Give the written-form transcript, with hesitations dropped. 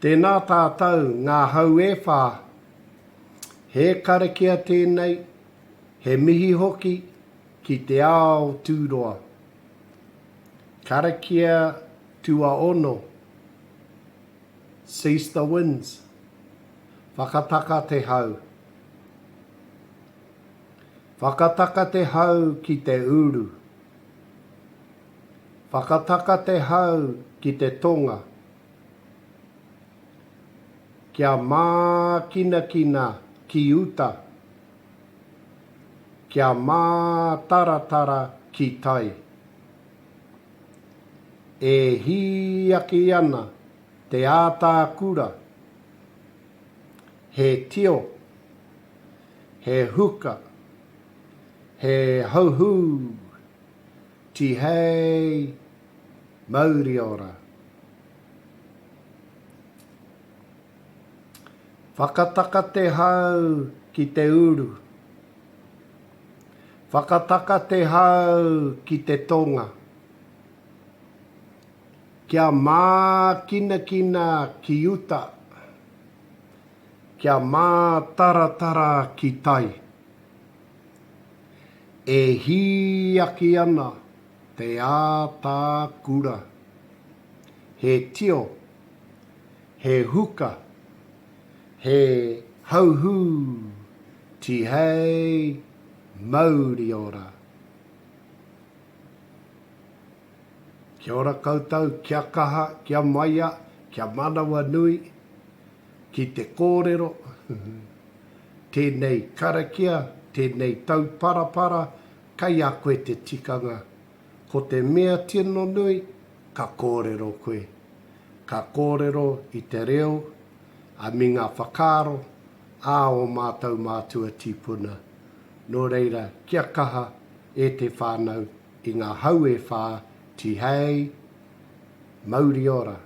Tēnā tātou ngā hau e whā. He karakia tēnei, he mihi hoki ki te ao tūroa. Karakia tuaono, Cease the winds, Whakataka te hau. Whakataka te hau ki te uru. Whakataka te hau ki te tonga. Kia mākinakina ki uta. Kia mātaratara ki tai. E hīaki ana te ātākura. He tio. He huka. He hauhū. Tihei mauri ora. Whakataka te hau ki te uru. Whakataka te hau ki te tonga. Kia mākinakina ki uta. Kia mātaratara ki tai. E hīaki ana te ātākura. He tio, he huka, he hauhū, tihei mauri ora. Kia ora koutou, kia kaha, kia maia, kia manawanui ki te kōrero. Tēnei karakia, tēnei tauparapara, kei a koe te tikanga. Ko te mea tino nui, ka kōrero koe. Ka kōrero i te reo, a me ngā whakaaro ā ō mātou mātua tīpuna. Nō reira, kia kaha e te whānau i ngā hau e whā, tihei, mauri ora!